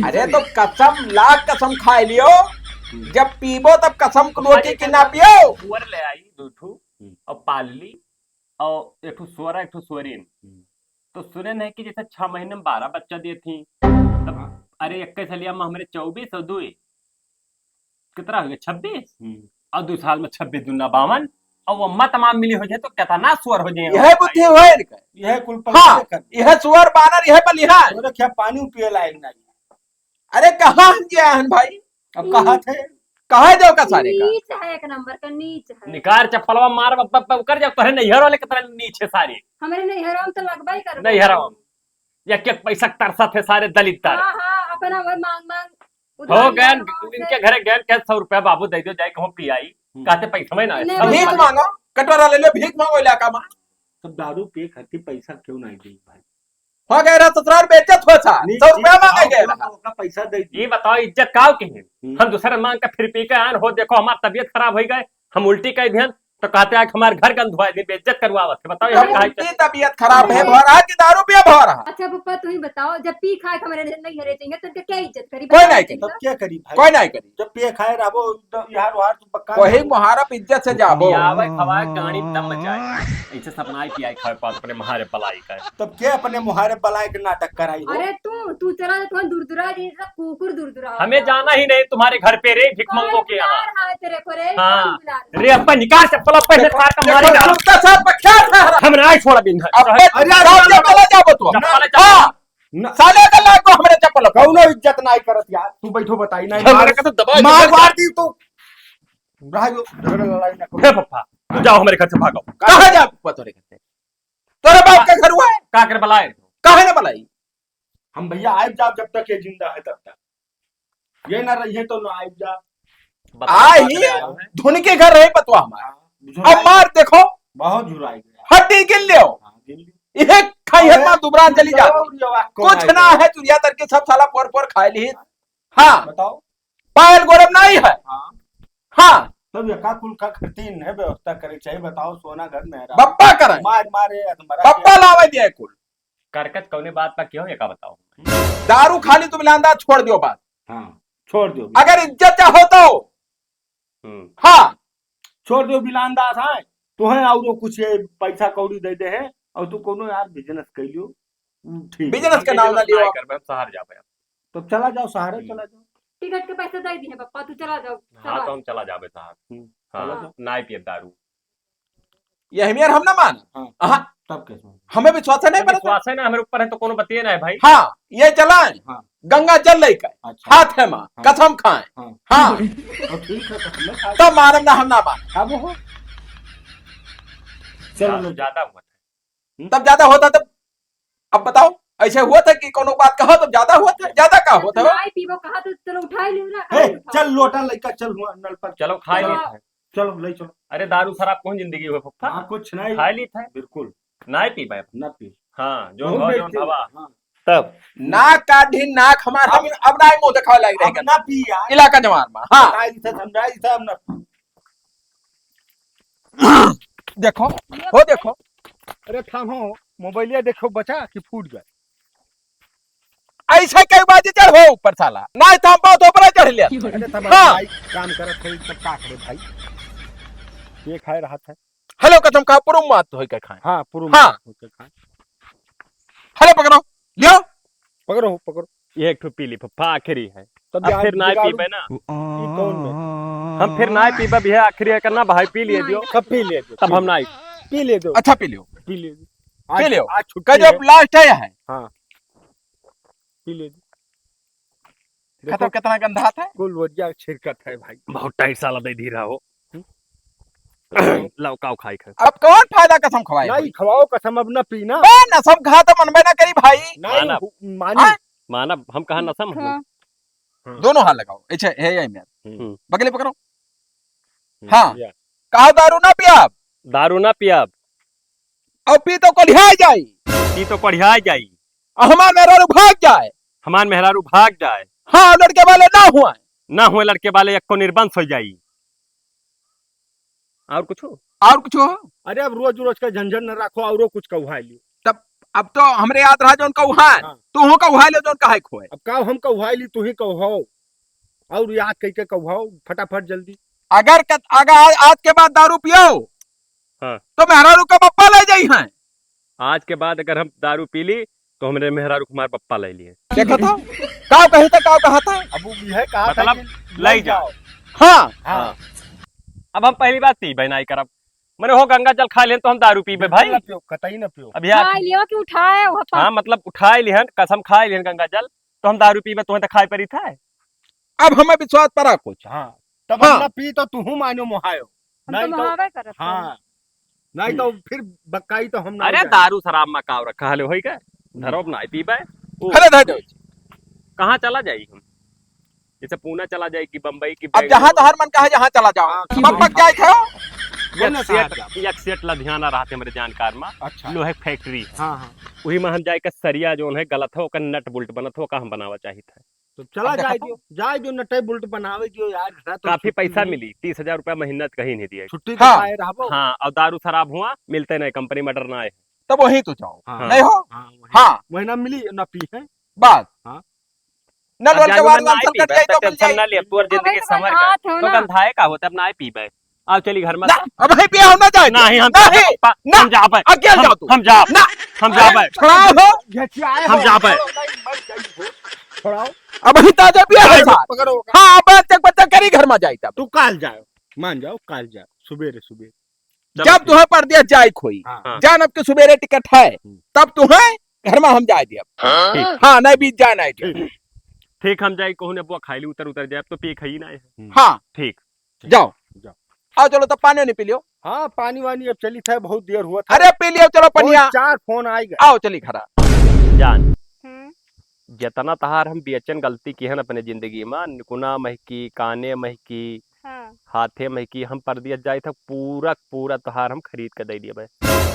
अरे तो कसम, लाख कसम खाई लियो, हम्म। जब पीबो तब कसम को लोटी कि ना पियो। सुअर ले आई दो ठू, हम्म। और पाल ली, और एक ठू सुअरा, एक ठू सुअरीन। हम्म। तो सुने नहीं कि जैसे छह महीने में बारह बच्चा दिए थी, तब हाँ। अरे इक्कीस हलिया में हमरे चउबीस और दुई, कितना हो गया? छब्बीस। हम्म। और दो साल में छब्बीस दूना बावन, और वो अम्मा तमाम मिली हो जाए तो कितना सुअर हो जाए यह हमारे बुद्धि भाई। होए इनका। यह कुल पर हाँ, कर। यह सुअर बानर, यह बलिहान। तो क्या पानी पिए लायक नहीं। अरे कहाँ हम गया हन भाई? अब कहाँ थे? कहाँ जाओ का सारे का? नीच है, एक नंबर का नीच है। निकार चप्पलवा मार, अब, अब, अब कर जाओ, तोहरे नैहर वाले कितना नीच है सारे। हमरे नैहरवा में तो लगबा ही करबे। नैहरवा में। या के पैसा तरसा थे सारे दलित तार। हाँ, हाँ, अपना वही मांग, मांग उधार हो गए, लेना वहाँ से। इनके घरे गए, कहे, "सौ रुपया बाबू दे दो, जाए कहूँ पी आई।" हम्म। कहते, "पैसा में ना है, इन्हें सौ भीख रुपया।" मांगो, कटोरा ले लो, भीख मांगो इलाका में। तब दारू पिए खातिर पैसा क्यों नहीं दी भाई? हो गए रहा ससुराल, बेइज्जत हुआ था, नहीं, सौ रुपया नहीं, मांगे आओ, गए रहा। ओका पैसा दे दिए। ये बताओ, इज्जत काव के है? हम्म। हम दूसरे मांग के फिर पी के आन हो, देखो, हमार तबीयत खराब हो गए, हम उल्टी कह दिहन, तो कहते हैं कि हमारे घर गंद हुआ है, बेइज्जत करवावत है। बताओ, यहाँ तब कहाँ उनकी इज्जत? तबीयत खराब है, भर रहा कि दारू पिया भर रहा? अच्छा पप्पा, तू ही बताओ, जब पी खाए के हमारे नहीं हरे जाएंगे, तो उनका क्या इज्जत करी? कोई बताओ, नहीं करी। तब क्या करी भाई? कोई नहीं करी। जब पिए खाए रहबो, तो यार, वहार तू पक्का वही नहीं। मुहारब इज्जत से जाबो। पियावे खवाए गाड़ी दम मचाए। ऐसे सब नाई पियाए खाए पात अपने मुहारे बलाई का। तब क्या अपने मुहारे बलाई के नाटक कराई हो? अरे तू, तू चला जा, तुम्हारा दुरदुरा जी, सब कुकुर दुरदुरा हो। हमें जाना ही नहीं तुम्हारे घर पे रे, भिखमंगों के यहाँ। कौन बुला रहा है तेरे को रे? हाँ। कौन बुला रहा है? रे, अब्बा निकाल चप्पल, पहले देखो, मार का मारेगा। देखो, देखो, साहब, क्या था? हम नहीं छोड़ा बिन है। अब्बा, अरे, साहब, अरे, चप्पल ले जाओ तो। चप्पल ले जाओ। हाँ। ना। साले का लाग को हमरे चप्पल। कौनो इज्जत नहीं करत यार। तू बैठो, बताई नहीं। हमरे का तो दबा मार दे। मार दी तू। रह जो, झगड़ा लड़ाई ना करो। हे पप्पा, तू जाओ हमरे घर से भागो। कहाँ जाए पप्पा तोरे घर से? तोरे बाप का घर हुआ है? का कर बलाए? काहे ना बलाई? हम भैया आइब जाब जब तक ये जिंदा है तब तक। ये ना रहिए तो ना आइब जाब। बताओ, आई का ही करे आए हैं? धुन के घर रहे पतवा हमारा। हाँ, अब झुराई। मार देखो। बहुत झुराई गया। हड्डी गिन लियो। हाँ, गिन लियो। इहे खाई है अरे, माँ दुबरान चली जा। जरूर ये वाक्य कुछ ना है। है, चुरिया तर के सब साला पोर पोर खाए ली। हाँ। बताओ। पायल गोरब नहीं है। हाँ। हाँ। तब ये का कुल का खर्ची इन्हें व्यवस्था करे चाहिए, बताओ, सोना घर में है। बप्पा करे। मार मारे, अधमरा बप्पा के। लावे दिए कुल। करकत कौने बात पर क्यों, ये का बताओ? दारू खाली तुम लांदा छोड़ दियो बात। हाँ, छोड़ दियो। अगर इज्जत चाहो तो। हम्म। हाँ। छोड़ दियो बिलांदास है, तुहें और कुछ ये पैसा कौड़ी दे दे है, और तू कोनो यार business कर लियो, उ ठीक है। Business हम का नाम ना business लियो। नहीं करबे, हम शहर जाबे। तो चला जाओ, शहर हम्म। चला जाओ। टिकट के पैसे दे दिए पप्पा, तू चला जाओ, हाँ, चला। तो हम चला जाबे शहर। हम्म, हाँ, चला जाओ। नाई पिए दारू। ये हमियर हम ना मान। हाँ, अहा। तब कैसे मान? हमें विश्वास है नहीं हमें पड़ता। विश्वास है ना, हमारे ऊपर है तो कोनो बतिए ना है भाई। हाँ, ये चलाएं। हाँ। गंगा जल लेकर। अच्छा। हाथ है माँ, हाँ। कसम खाएं। हाँ। हाँ। तो ठीक है, तो हम लोग खा तब मानम ना, हम ना मान। अब हो। चलो, ज्या-, लो। ज्यादा हुआ था। हम्म? तब ज्यादा होता तब, अब बताओ, ऐसे हुआ था कि कोनो बात कहा तो ज्यादा हुआ था, ज्यादा का होता है? नाई पीबो कहा तो चलो उठाई लियो ना, ए, कहाँ उठाओ? चल लोटा लइका, चल हुआ नल पर। चलो खाई चलो। लेते हैं। चलो, ले चलो। अरे दारू शराब कौन जिंदगी हुआ फुफ्फा? हाँ, कुछ नहीं। खाई ली था। बिल्कुल। नाई पीबे। ना पी। हाँ, जो बहुत भाव, जो बेइज्जती। हवा। हाँ। तब। नाक काढ़ी, नाक हमार, हम अब अब नाई मुंह देखावे लायक रह अब गया। ना पी यार। इलाका जवान में, हाँ। बताई से समझाई से अब ना पी। देखो, हो देखो। अरे थामो, मोबाइलिया देखो बचा कि फूट गए। ऐसे कई बाजी चढ़ हो ऊपर साला, नहीं तो हम बहुत ऊपर चढ़ लिया। अरे तब हाँ। भाई काम करत है, तब का करे भाई? ये खाए रहत है। हेलो, कसम खा, पुरुम मात होई के खाए। हाँ, पुरुम हाँ। मात होई के खाए। हेलो, पकड़ो, लियो। पकड़ो, पकड़ो। ये एक ठो पी ली, फुफ्फा, आखिरी है। तब अब यार, फिर नाई बिगाड़ू। पीबे ना। ई कौन में? हम फिर नाई पीबे, भी है आखिरी है करना, भाई, पी लिए दियो। सब पी लिए दियो, तब पी हम लिए। नाई। पी लिए दियो। अच्छा, पी लियो। पी लिए दियो। पी आज, लियो। आज छुट्टी का जब है। लास्ट है, है। हाँ। पी लिए दियो। देखो, खत्म, कितना गंदा हाथ है। कुल वजिया छिड़कत है भाई। बहुत टाइट साला दे दी रहा हो। हम्म? लाओ, काओ खाई खाए। अब कौन फायदा कसम खवाए नहीं, होई? खवाओ कसम, अब ना पीना। बे, नसम खा तो मनबे ना करी भाई। नहीं, मानब। हु-, मानी। हाँ? मानब, हम कहा नसम हम। हाँ। हाँ। दोनों हाथ लगाओ, ऐसे है यही में। हम्म। बगले पकड़ो। हम्म, हाँ। या। कहा दारू ना पियाब। दारू ना पियाब। अब पी तो कोढ़िया जाई। पी तो कोढ़िया जाई। और हमार मेहरारू भाग जाए। हमार मेहरारू भाग जाए। हाँ, लड़के वाले ना हुआ। ना हुए लड़के वाले, एक को निर्बंस हो जाई। और कुछ हो? और कुछ हो? अरे, अब रोज रोज का झंझट न रखो, औरो कुछ कहुआई लियो। तब अब तो हमरे याद रहा जौन कहुआए, हाँ। तू हो कहुआए ले जौन कहे खोए। अब का हम कहुआई ली, तू ही कहुआओ। और याद कई के कहुआओ, फटाफट जल्दी। अगर कत-, अगर आज, आज के बाद दारू पियो, हाँ। तो मेहरारू का पप्पा ले जाई हैं। आज के बाद अगर हम दारू पी ली, तो हमरे मेहरारू को हमार पप्पा ले लिए। देखा था? काव कही था, काव कहा था? अब वो भी है, कहा था मतलब, कि ले ले जाओ। जाओ। हाँ। हाँ। हाँ। अब हम पहली बार पीबे नाई करब। मने हो गंगा जल खा लेन तो हम दारू पीबे बिल्कुल भाई। ना पियो, कतई ना पियो। अब यार खा लियो कि उठाए, वो अपन हाँ, मतलब उठाए लिहन, कसम खाए लिहन गंगा जल, तो हम दारू पीबे, तुहें तो खाए परी था। अब हमें विश्वास परा कुछ। हाँ, तब हाँ। हम ना पी तो तुहू मानो मोहायो। हम तो नहीं तो मोहावे करत हई। हाँ, नहीं तो फिर बक्काई तो हम ना अरे जाए। दारू शराब में काव रखा हले होई का? हम्म। धरोब ना पीबे। ओ, अरे धर दो। कहाँ चला जाई हम? जैसे पूना चला जाए कि बम्बई की अब जहाँ बेंगलुरु। तोहर मन कहे, जहाँ चला जाओ। हाँ, बक बक जाए खाओ। एक सेठ, एक सेठ लुधियाना रहत है हमरे जानकार मा। अच्छा। लोहे के factory है। हाँ, हाँ। वही मा हम जाए के सरिया जौन है गलत है, ओकर nut bolt बनत है, ओका हम बनावा चाहित है। तो चला अब देखा जाए तो। दियो, जाए दियो, nut bolt बनावे दियो यार, घरा तो काफी छुट्टी पैसा नहीं। मिली, तीस हजार रुपया महीना कहीं नहीं दिए। छुट्टी तो हाँ। पाए रहबो। हाँ, और दारू शराब हुआ, मिलते नहीं, company मा order ना आए। तब वहीं तो जाओ। हाँ। नहीं हो? हाँ, वही। हाँ। वही ना मिली, ना पी है। बस। हाँ। ना अब लोल के जानू बाद ना आए संकट पीबे, जाए तो तो मिल tension जाए। ना ले, अब तोर जिंदगी अबे तो संवर गए। बंधात हो तो ना। गंधाए का होता, अब ना आए पीबे। आओ चली घर मा। ना, अब ही पिया हो ना जाए। नहीं, हम नहीं, जाबे, ना। हम जाबे। अकेल हम, जाओ तू। हम जाब। ना। हम जाबे। अरे, छोड़ाओ हो। घिसियाए हम हो। जाबे। छोड़ाओ, मर जाई हो। छोड़ाओ। अब ही ताजा पिया है जाए, साथ। पकड़ो। हाँ, अब चक बच्चा करी घर मा जाए तब। तू काल जाओ, मान जाओ, काल जाओ, सुबेरे, सुबेरे। चलो जब ठीक। तुहें परदेस जाए के होई, हाँ। हाँ। जान अब के सुबेरे टिकट है, हम्म। तब तुहें घर मा हम जाए दिया। हाँ? ठीक। हाँ, नहीं बीच जाए नहीं दिया। ठीक। ठीक, हम जाए कहूँ ने बुआ खाई ली, उतर, उतर जाए, अब तो पिए खाई ना है। हम्म। हाँ। ठीक। जाओ। जाओ। आओ, चलो, तब पानी वानी पी लियो। हाँ, पानी वानी अब चली था, बहुत देर हुआ था। अरे, पी लियो, चलो, कोई पनिया। चार फोन आएगा। आओ, चली घरा। जान, हम्म। जितना तहार हम बेचन गलती किहन अपने जिंदगी मा, निकुना महकी, काने महकी, हाँ। हाथे महकी, हम परदेस जाई था, पूरा, पूरा तहार हम खरीद के दे दिए भाई।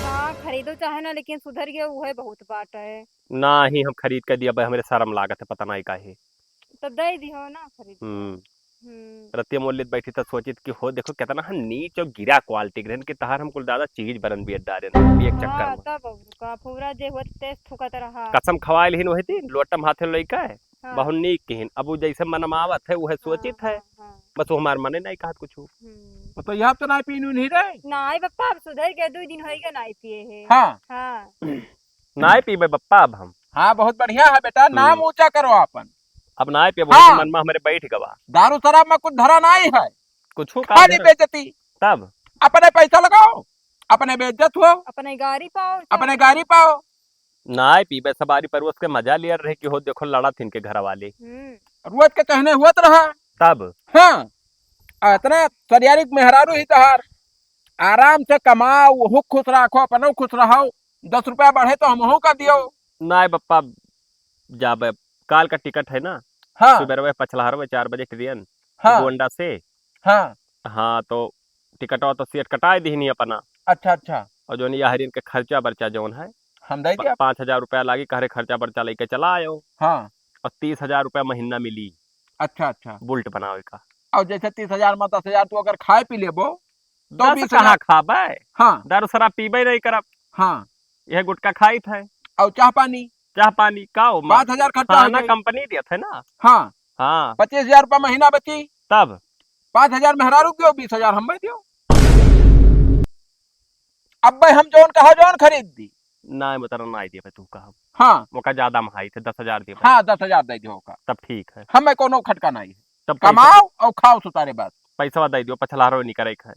हाँ, खरीदो चाहे ना, लेकिन सुधर गया, उहे बहुत बात है। ना ही हम खरीद के दिया भाई, हमरे शर्म लागत है, पता नहीं काहे। तो दे दिहो ना खरीद के। हम्म। हम्म। रतिया मोलित बैठी त सोचित कि हो देखो कितना हम नीच और गिरा quality के रहन कि तहार हम कुल दादा चीज बरन बियत डारेन, पिए के चक्कर हाँ, में। तब और का, पूरा जे होत तेज थूकत रहा। कसम खवाए लिहिन वही दिन, लोटम हाथे लइका है, हाँ। बहुत नीक किहिन। अब उ जैसे मन में आवत है, उहे सोचित हाँ, है। हाँ, हाँ। बस वो हमार मने नहीं कहत कुछ। हम्म। तो यहाँ तो ना पीनू नहीं रहे। नहीं बप्पा, अब सुधर गए, दो दिन होइगे नहीं पिए है। हाँ। हाँ। नाय पीबे बप्पा अब हम। हाँ, बहुत बढ़िया है बेटा, नाम हम्म। ऊंचा करो आपन। अब नाय पीबे, हाँ। मन में हमरे बैठ गवा। दारू शराब में कुछ धरा नाय है। कुछ का खाली धरा? बेइज्जती। तब? अपने पैसा लगाओ, अपने बेइज्जत हो, अपने गारी पाओ, अपने गारी पाओ। नाय पीबे, सवारी परोस के मजा लियर रहे कि हो देखो लड़ा थिन के घर वाले। हम्म। रोज के कहने हुआ तो रहा। तब? हाँ। आ, इतना सरियारी मेहरारू ही तहार। आराम से कमाओ, वहू खुश राखो, अपनो खुश रहो। दस रुपया बढ़े तो हमहू का दियो। नाय बप्पा, जाबे, काल का टिकट है ना? हाँ। सुबेरवे पछलहरवे चार बजे ट्रेन, हाँ। गोंडा से। हाँ। हाँ, तो टिकटवा तो सेठ कटाए दिहनी अपना। अच्छा, अच्छा। और जौन ये हरियन के खर्चा बर्चा जौन है, हम दे प-, दिया। पाँच हजार रुपया लागी, कहरे खर्चा बर्चा लेके चला आयो। हाँ। और तीस हजार रुपया महीना मिली। अच्छा, अच्छा। बुलेट बनावे का। और जैसे तीस हजार में दस हजार तू अगर खाए पी लेबो, तो दस बीस हजार कहाँ खाबे? हाँ। दारू शराब पीबे नहीं करब। हाँ। यह गुटखा खाइत है। और चाह पानी? चाह पानी का हो, पाँच हजार खर्चा हो खाना जाई। कंपनी देत है ना। हाँ। हाँ। पच्चीस हजार रुपया महीना बची। तब? पाँच हजार मेहरारू दियो, बीस हजार हमें दियो। अब्बे हम जौन कहा जौन खरीद दी। नाय, बता रहा, नाय देबे तू कहा। हाँ। ओका ज्यादा महंगाई थे, दस हजार देबे। हाँ, दस हजार दे दियो ओका। तब ठीक है। हमें कोनो खटका नहीं है। तब पैसा कमाओ और खाओ सुतारे बाद। पैसवा दे दियो, पछलहरो नहीं करे खाए।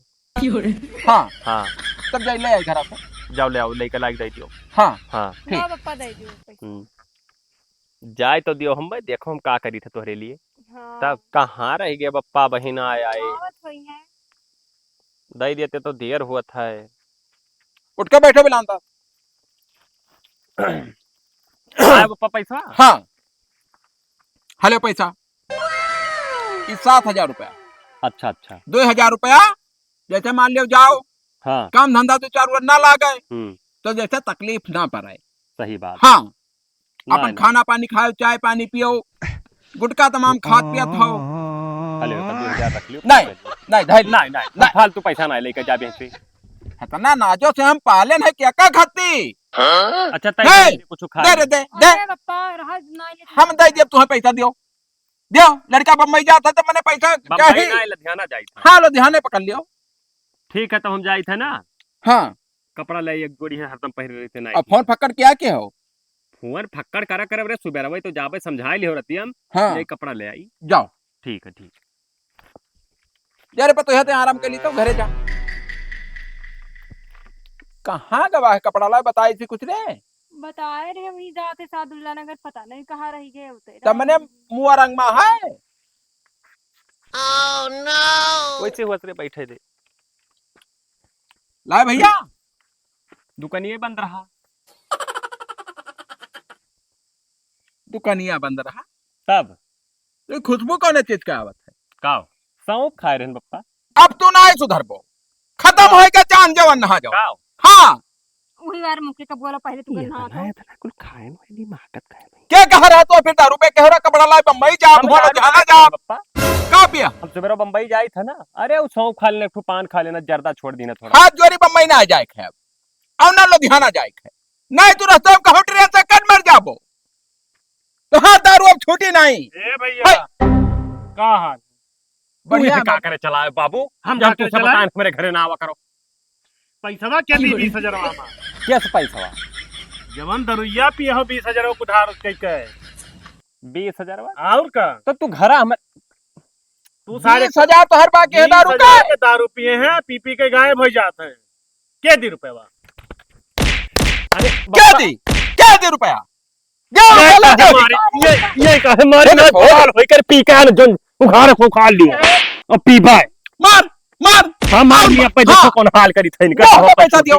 हाँ। हाँ। तब जाई ले आई घरा से। जाओ ले आओ, लेके लाइक दे दियो। हाँ। हाँ। ठीक। ना बप्पा दे दियो पैसा। हम्म। जाए तो दियो हम, देखो हम का करी थे तोहरे लिए। हाँ। तब कहाँ रह गए बप्पा बहिन आए आए? आवत होई हैं। दे देते तो देर हुआ था। उठ के बैठो बिलांता। आए बप्पा पैसा? हाँ। हेलो पैसा। ई सात हजार रुपया। अच्छा, अच्छा। दो हजार रुपया, जैसे मान लियो जाओ, हाँ। काम धंधा तो चार ओर ना लागे, हम्म। तो जैसे तकलीफ ना पड़े। सही बात। हाँ। ना, अपन ना। खाना पानी खाओ, चाय पानी पियो, गुटखा तमाम खात पियत हो। हेलो, तो दो हजार रख लियो। नहीं, नहीं, धैर्य। नहीं, नहीं, नहीं। फालतू पैसा नहीं लेके जाबे से। इतना नाजो से हम पाले नहीं, क्या का खाती? अच्छा, तय नहीं। कुछ खा दे रे, ले। दे, दे। अरे बप्पा, रहा नहीं लेते। हम दे दिए, तुम्हें पैसा दियो। दियो, लड़का बम्बई जात है तो मैंने पैसा बम्बई चाही। ना, लुधियाना जाई था। हाँ, लुधियाने पकड़ लियो। ठीक है, तो हम जाई थे ना। हाँ। कपड़ा ले एक जोड़ी है, हरदम पहिरे रहते ना। अब फोन फक्कड़ क्या के हो? फोन फक्कड़ करा करे रे, सुबेरवे तो जाबे समझाए लियो रतियम। हाँ। ले कपड़ा ले आई। जाओ। ठीक है, ठीक। जा रे पतोहिया, ते आराम कर ली तो घरे जा। कहाँ गवा है कपड़ा ला, बताई थी कुछ रे? बताए रहे वही जाते सादुल्ला नगर, पता नहीं कहाँ रह गए होते। तब मने मुआ रंग मा है। Oh no! वैसे हुआ तेरे बैठे दे। लाए भैया। दुकानिए बंद रहा। दुकानिया बंद रहा। तब? ये खुशबू कौन चीज का आवत है? काव? सौंफ खाए रहन बप्पा। अब तू ना सुधरबो। खतम होइगा जान जवन नहा जाओ। का? हाँ। उही बार मुके का बोला पहिले तू ये गन्ना इतना, था। इतना कुल खाए में नहीं महकत खाए में। के कह रहा तो फिर दारू पे कह रहा कपड़ा लाए बम्बई जा, हम वहाँ दारू लुधियाना पीते जा। हैं, बप्पा। का पिया? हम सुबेरा बम्बई जाई था ना, अरे वो सौंफ खा लेना, एक ठो पान खा लेना, जर्दा छोड़ दीना थोड़ा। हाथ जोड़ी बम्बई ना जाए खाए, और ना लुधियाना जाए खाए, नहीं तू रस्ते में कहूँ ट्रेन से कट मर जाबो। तो हाँ दारू अब छूटी नहीं। ए भैया, हाय। का हाल? बढ़िया तू इसे का बा। करे चलाए बाबू? हम जब का करे तुझसे चलाए? बताएं, हमरे घरे ना आवा करो। पैसवा के दी बीस हजारवा मा? कैसे पैसवा? जवन दरुइया पिए हो बीस हजारवा उधार कई के। बीस हजारवा? और का? तो तू घरा हम तू सारे बीस हजार तो हर बाकी है बीस हजार दारू का। के दारू पिए हैं, पी पी के गायब हो जाते हैं। के दी रुपया बा? अरे के बाबा। दी? के दी रुपया? ये ये वाला कहे दे। मारी, ये, ये कहे मारी ये ना देखो। उधार होइकर पी के आने जोन उघार को खा लियो। अब पी भाई। मार, मार। हाँ, मार मार, लिया, पे देखो हाँ। कौन हाल करी थे इनका। दो, दो पैसा दियो।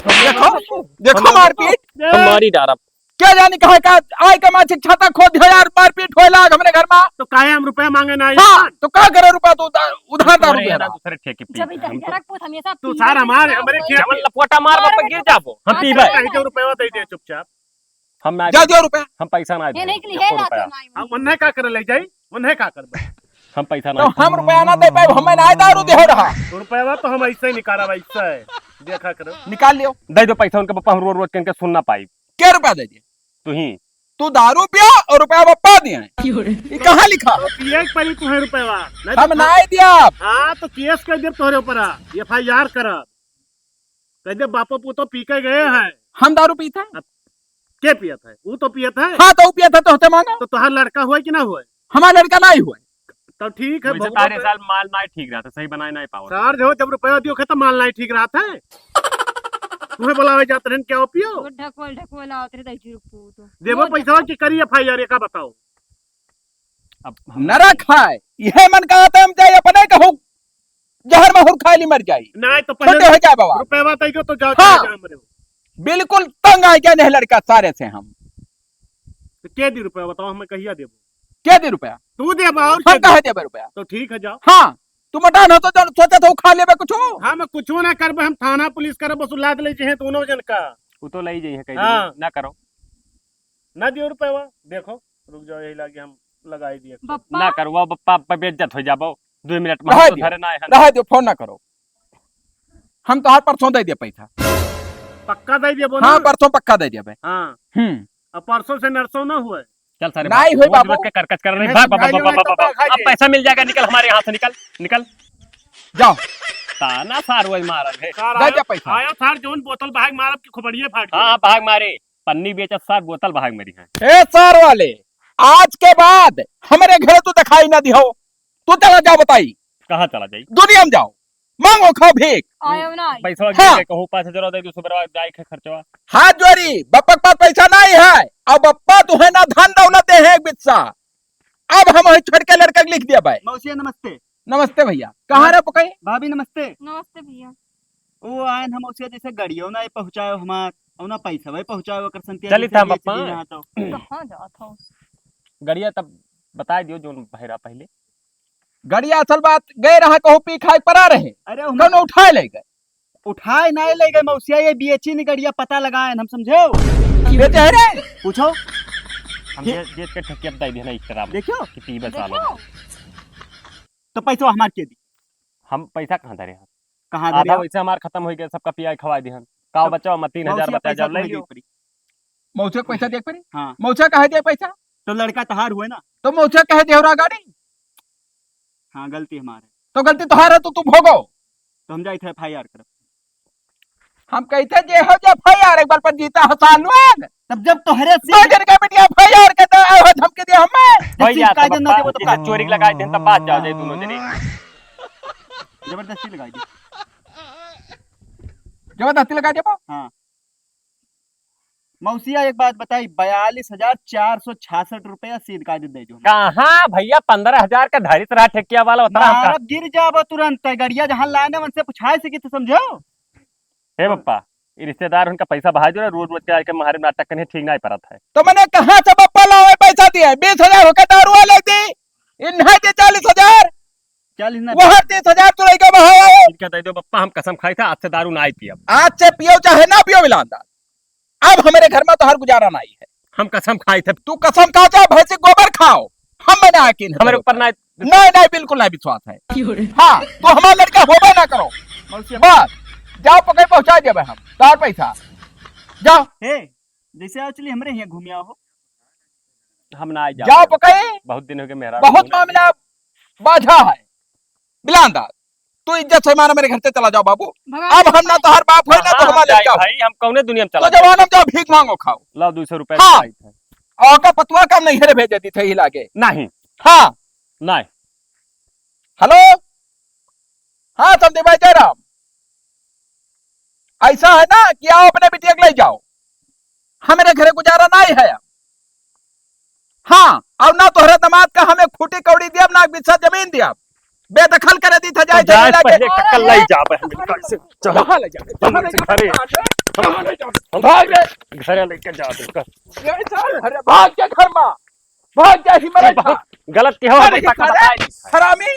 देखो, देखो मारपीट। हम मारी डारब। क्या जाने कहाँ का आय का माछी छाता खोद दियो यार, मारपीट होए लाग हमरे घर मा। तो काहे हम रुपया मांगे ना हाँ, यार? तो का करे रुपया तो उधार, उधार दारू अरे दे यार, रहा। दूसरे ठेके पी जब इधर हम तो जरा कुछ हमेशा तू पीबे सार के हमारे, खिलाफ हमरे बोल खेत जब लपटा मार मार बापा गिर जाबो। हम हाँ, पीबे। तो कहीं के रुपया दे दे चुपचाप। हम ना जा दे। दियो रुपया। हम पैसा ना ये दे। नहीं के लिए एको है ना रुपया। तो ना ही हम उन्हें का करे ले जाई? उन्हें का करबे? हम पैसा तो ना हम रुपया ना दे पाए, हमें ना दारू दे रहा। तो रुपया तो हम ऐसे ही निकालब, ऐसे। देखा करो। निकाल लियो। दे दो पैसा उनके पापा, हम रोज रोज के इनके सुन ना पाई। क्या रुपया दे दिए? तू ही। तू दारू पिया और रुपया बप्पा दिए। ये कहाँ लिखा? तो पिए के पड़ी तुम्हें रुपया। नहीं तो हम ना दिया। हाँ, तो केस कर दे तोहरे ऊपर, एफ आई आर करब। कह दे बापो पूतो पी के गए हैं। हम दारू पीते हैं? अब के पियत है? वो तो पियत है। हाँ, तो वो पियत है तो होते मांगा। तो तोहार लड़का हुआ कि ना हुआ? हमारा लड़का नहीं हुआ। तो ठीक है, वैसे भगवान तारे पे साल माल ना ठीक रहा था, सही बनाए ना पाओ। सार जो जब रुपया दियो खत्म, माल नहीं ठीक रहा था। तुम्हें बुलावे जाते रहन क्या पियो? वो ढकोल, ढकोल आवत रहे, दही चुरुक पूत। देबो वो पैसा देखो। कि करिए एफ आई आर, ये का बताओ? अब हम नरक है, यह मन का आते हम जाए अपने कहूँ जहर माहुर खाए ली मर जाई। नहीं तो पहले छोटे हो जाए बाबा। रुपया बताइए तो जाओ, हाँ। चले जाओ मरे। बिल्कुल तंग आ गया नहीं लड़का सारे से हम। तो के दी रुपया बताओ, हमें कहिया देबो? के दी रुपया? तू देबो और हम के कहे देबो? देबे रुपया? तो ठीक है, जाओ। हाँ, तू मटान हो तो जान, सोचे तो खा लेबे कुछ। हाँ, मैं कुछ ना करबे, हम थाना पुलिस करब, वसूला ले जे हैं दोनों जन का। वो तो ले जाइए कहीं हाँ। ना करो। ना दियो रुपया, देखो, रुक जाओ, यही लागे हम लगाई दिए। बप्पा। ना करो, वो बप्पा, बप्पा बेइज्जत हो जाबो। दो मिनट में रहा हम तो दियो, धरे ना है। रहा दियो, फोन ना करो। हम तोहार परसों दे दिया पैसा। पक्का दे दिया बोल हाँ, ना। परसों पक्का दे दिया भाई। हाँ। हम्म। अब परसों से नरसों ना हुए। चल सारे नहीं भाग, हुए रोज बाबू। रोज के करकच कर रहे, नहीं, भाग, भाग, भाग, नहीं, भाग, नहीं, भाग, भाग, भाग। नहीं, अब पैसा मिल जाएगा, निकल हमारे यहाँ से, निकल, निकल। जाओ। ताना सार वही मारल है। सार दे आयो, दिया पैसा। आयो सार, जोन बोतल भाग मारब की खोपड़िए फाट हाँ, जाए। हाँ, भाग मारे। पन्नी बेचत सार, बोतल भाग मरी है। ए सार वाले, आज के बाद हमरे घरे तू दिखाई ना दिहो। तू चला जाओ बताई। कहाँ चला जाई? दुनिया में जाओ, मांगो खाओ भीख। आयो ना आई। पैसा हाँ। दे के कहूँ पाँच हजार दे दू, सुबह जाए के खर्चवा। हाथ जोड़ी, बप्पा के पास पैसा नहीं है। अब बप्पा तुहे ना धन दौलत दे है एक बिस्सा। अब हम वही छोड़ के लड़का के लिख दिया भाई। मौसिया नमस्ते। नमस्ते भैया, कहाँ हाँ। रहे पकई? भाभी नमस्ते। नमस्ते भैया। वो आयन हम उसे जैसे गड़ियों ना पहुँचायो हमार, और ना पैसा वही पहुँचायो ओकर संतिया चली जैसे था बेच बप्पा। दी ना तो। कहाँ जात हो? गड़िया तब बताए दियो जोन भैरा पहले। गड़िया असल बात गए रहा कहूँ पी खाए परा रहे। अरे हम कौन उठाए ले गए? उठाए ना ले गए मौसिया, ये बेची नहीं गड़िया पता लगाए हम समझो। बेचे है रे? पूछो। हम ये दे-, देख के ठेके बताई देना इस तरह देखियो। कि पी बस आलो। देखो। तो पैसा हमार के दी? हम पैसा कहाँ धरे हैं? कहाँ धरे आधा हो? वैसे हमार खत्म हो गया, सबका पिया खवा दिहन। का तब बचा, मैं तीन हजार मौसिया बचा पैसा जाओ, ले तुम्हें लियो। दे पड़ी। मौसिया के पैसा दे पड़ी? हाँ। मौसिया कहे दे पैसा? तो लड़का तहार हुए ना। तो मौसिया कहे दे हो रहा गाड़ी? हाँ, गलती हमार है। तो गलती तोहार है, तो तू भोगो। तो हम जाइत है एफ आई आर करब। हम कहते जे हो जे एफ आई आर एक बार पर जीता हो साल लोग। तब जब तोहरे से दो दिन का बिटिया एफ आई आर के तो आए हो धमकी दिया हमें। भाई जब यार, कायदे तब ना देबो तो बात का? चोरी लगा दे, तब बात जाओ जाए दोनों जने। जबरदस्ती लगाई दे। जबरदस्ती लगा देबो? हाँ। मौसिया एक बात बताई, बयालीस हजार चार सौ छियासठ रुपया सीध कायदे दे जो। कहाँ भैया, पन्द्रह हजार का धरित रहा ठेकिया वाला, उतना हम का मारब गिर जाबो तुरंत, गड़िया जहाँ लाने उनसे पूछाए से कि तू समझो। हे पप्पा, ये रिश्तेदार उनका पैसा बहा जो, रोज रोज के आके मारे नाटक करने ठीक नहीं परत है। तो मैंने कहाँ से पप्पा लावे पैसा दिए? बीस हजार होके दारू वाले दी, इन्हें दे चालीस हजार। चालीस ना। वहाँ तीस हजार तू लइके बहाया है। इनका दे दो बप्पा, हम कसम खाई था, आज से दारू ना आई पियब। आज से पियो चाहे ना पियो, बिलांदा, अब हमरे घर मा तोहार गुजारा नाई है। हम कसम खाई थे। तू कसम खा, चाहे भैंसी गोबर खाओ, हम में ना यकीन है हमरे तेरे ऊपर। ना। नहीं, नहीं, बिल्कुल नहीं विश्वास है। क्यों रे? हाँ, तू हमार लड़का होबे ना करो। मौसी, बस, जाओ पकड़ पहुँचा देबे हम, तोहार पैसा। जाओ। हे, जैसे आओ चली हमरे यहाँ घूमिया हो। हम ना आए जाओ। जाओ पकड़। बहुत दिन हो गए मेहरारू बहुत घूमे। मामला बाझा है। बिलांदा, तू इज्जत से मारा मेरे घर से चला जाओ बाबू। भगवान अब हम ना तोहार बाप है, ना तो कहाँ हमार जाए लड़का हो। भाई, हम कौने दुनिया में तो चला जवान हम जाओ भीख मांगो खाओ। लाओ दो सौ रुपया हाँ। दिखाई थे। और का पतुआ काम नहीं है रे भेजे दी थे ही लागे। नहीं। हाँ। नहीं। हेलो। हाँ समझे भाई जयराम, ऐसा है ना कि आओ अपने बिटिया के ले जाओ, हमरे घरे गुजारा नहीं है। हाँ, और ना तोहरे दामाद का हमें खूटी कौड़ी दियब, ना बिस्सा जमीन दियब, बेदखल करे दी था, जाए तो जाए जमीन लाके। पहले टक्कर लाई जाबे हम इनका से। चलो। कहाँ ले जाबे? हम कहाँ ले जाबे? घरे। कहाँ ले जाबे? हम भाग रे। घरे लेके जा दे कर। ये साल, अरे भाग के घर मा, भाग जा ही मरे बहुत गलत किया हो, अरे बता का सारे बताए नहीं। हरामी,